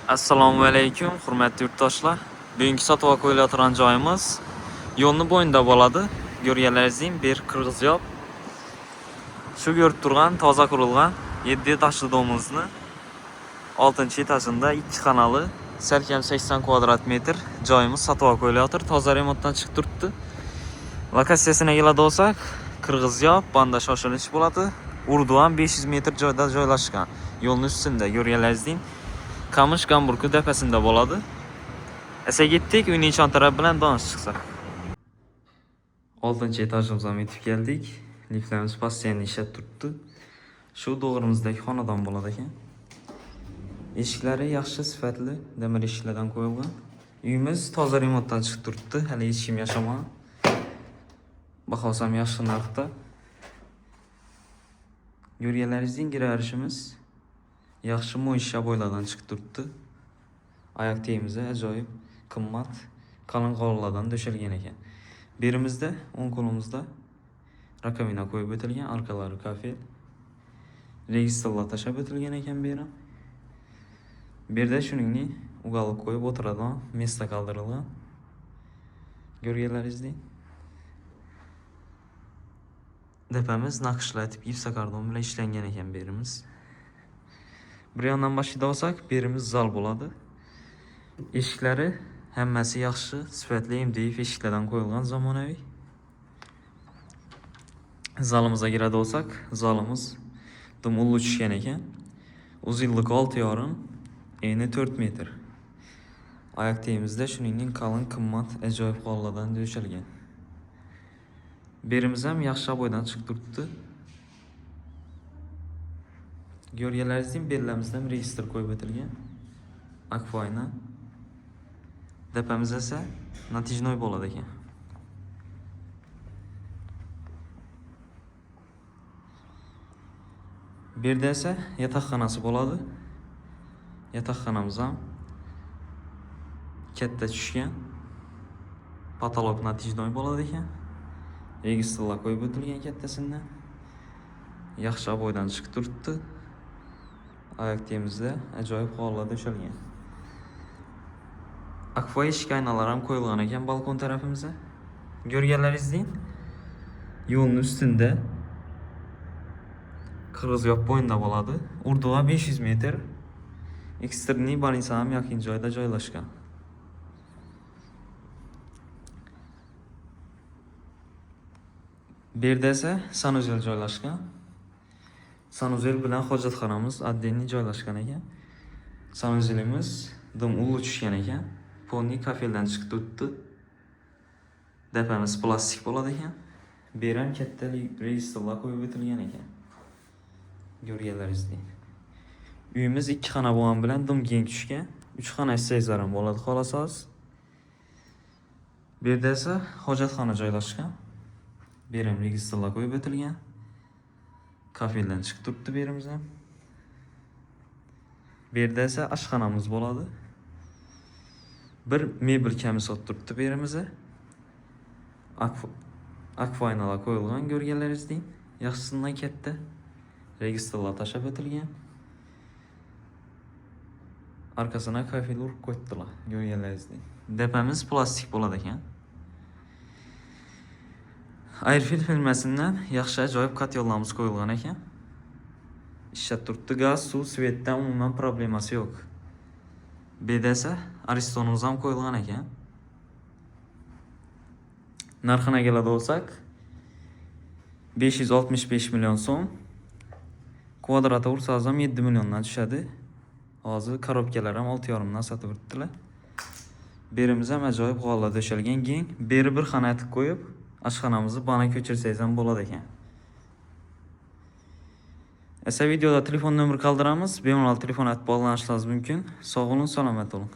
Assalomu alaykum, hurmatli yurtdoshlar. Bugungi sotib qo'yilayotgan joyimiz yo'lni bo'yida bo'ladi. Ko'rganlaringizdek, bir Qirg'izyob. Shu ko'rib turgan toza qurilgan 7 etажli domimizni 6 etajında 2 xonali, salkam 80 kvadrat metr joyimiz sotib qo'yilayotir. Toza remontdan chiqib turibdi. Lokatsiyasına keladi olsak, Qirg'izyob banda shoshilinch bo'ladi. Urduan 500 metr joyda joylashgan. Yo'lning ustida ko'rganlaringizdek, Kamış Gamburgu tepesinde bo'ladi. Esa gittik, uyning ichon taraf bilan donish chiqsak. 6 etajimizga yetib keldik. Liftlarimiz постоянно ishlab turibdi. Shu to'g'rimizdagi xonadon bo'ladi ekan. Eshiklari yaxshi sifatli demir eshiklardan qo'yilgan. Uyimiz toza remontdan chiqib turibdi. Hali hech kim yashamagan. Bahosi ham yaxshi narxda. Ko'rganlaringizdek kiraverishimiz yaxshi mo'ysha bo'ylardan chiqib turibdi. Oyoq tegimizda ajoyib qimmat qalin qovurlardan to'shalgan ekan. Berimizda o'ng qo'limizda rakovina qo'yib o'tilgan, orqalari kafel. Registrlar tashlab o'tilgan ekan bu ham. Bu yerda shuningdek ugalib qo'yib o'tiradigan место qoldirilgan. Ko'rganlaringizdek. Tepamiz naqshlatib gipsokardon bilan ishlangan ekan berimiz. Bir yandan başlayda olsak, berimiz zal bo'ladi. Eshiklari hammasi yaxshi, sifatli MDF eshiklardan qo'yilgan zamonaviy. Zalimizga kiradi olsak, zalimiz dim ullu tushgan ekan. Uzunligi 6,5, eni 4 metr. Oyoq tegimizda shuningdek qalin, qimmat, ajoyib qollardan to'shalgan. Berimiz ham yaxshi oboydan chiqib turibdi. Ko'rganlaringizdek berlarimizda ham registr qo'yib o'tilgan. Akfa oyna. Tepamiz esa натяжной bo'ladi ekan. Bu yerda esa yotoqxonasi bo'ladi. Yotoqxonamiz ham katta tushgan. Potolok натяжной bo'ladi ekan. Registrlar qo'yib o'tilgan kattasidan. Yaxshi oboydan chiqib turibdi. Oyoq tegimizda ajoyib hollar to'shalgan. Akfa eshik aynalar ham qo'yilgan ekan balkon tarafimizda. Ko'rganlaringizdek, yo'lning ustida Qirg'izyob bo'yida bo'ladi. Urduga 500 metr. Eksterniy больница ham yaqin joyda joylashgan. Bu yerda esa sanuzel joylashgan. Sanuzel bilan hojatxonamiz отдельный joylashgan ekan. Sanuzelimiz dim ullu tushgan ekan. Polni kafeldan chiqib turibdi. Tepamiz plastik bo'ladi ekan. Bu yer ham katta registrlar qo'yib o'tilgan ekan. Ko'rganlaringizdek. Uyimiz 2 xona bo'lgani bilan dim keng tushgan. 3 xona ishsangizlar ham bo'ladi xohlasangiz. Bu yerda esa hojatxona joylashgan. Bu yer ham registrlar qo'yib o'tilgan. Kafeldan chiqib turibdi bu yerimiz ham. Bu yerda esa oshxonamiz bo'ladi. Bir mebel kami sotib turibdi bu yerimizda. Akfa aynalar qo'yilgan ko'rganlaringizdek. Yaxshisidan katta. Registrlar tashlab o'tilgan. Arkasına kafel urib qo'yibdilar ko'rganlaringizdek. Tepamiz plastik bo'ladi ekan. Airfil firmasidan yaxshi ajoyib kotellarimiz qo'yilgan ekan. Ishlab turibdi. Gaz, suv, svetdan umuman problemasi yo'q. Bu yerda esa Aristonimiz ham qo'yilgan ekan. Narxina keladi olsak, 565 million so'm. Kvadrati ursangiz ham 7 milliondan tushadi. Hozir korobkalar ham 6,5 dan sotib o'tdilar. Berimiz ham ajoyib g'ollar to'shalgan keng. Beri bir xona etib qo'yib, oshxonamizni bana ko'chirsangiz ham bo'ladi ekan. Esa videoda telefon nomeri qoldiramiz. Bemalol telefon etib bog'lanishingiz mumkin. Sog' bo'ling, salomat bo'ling.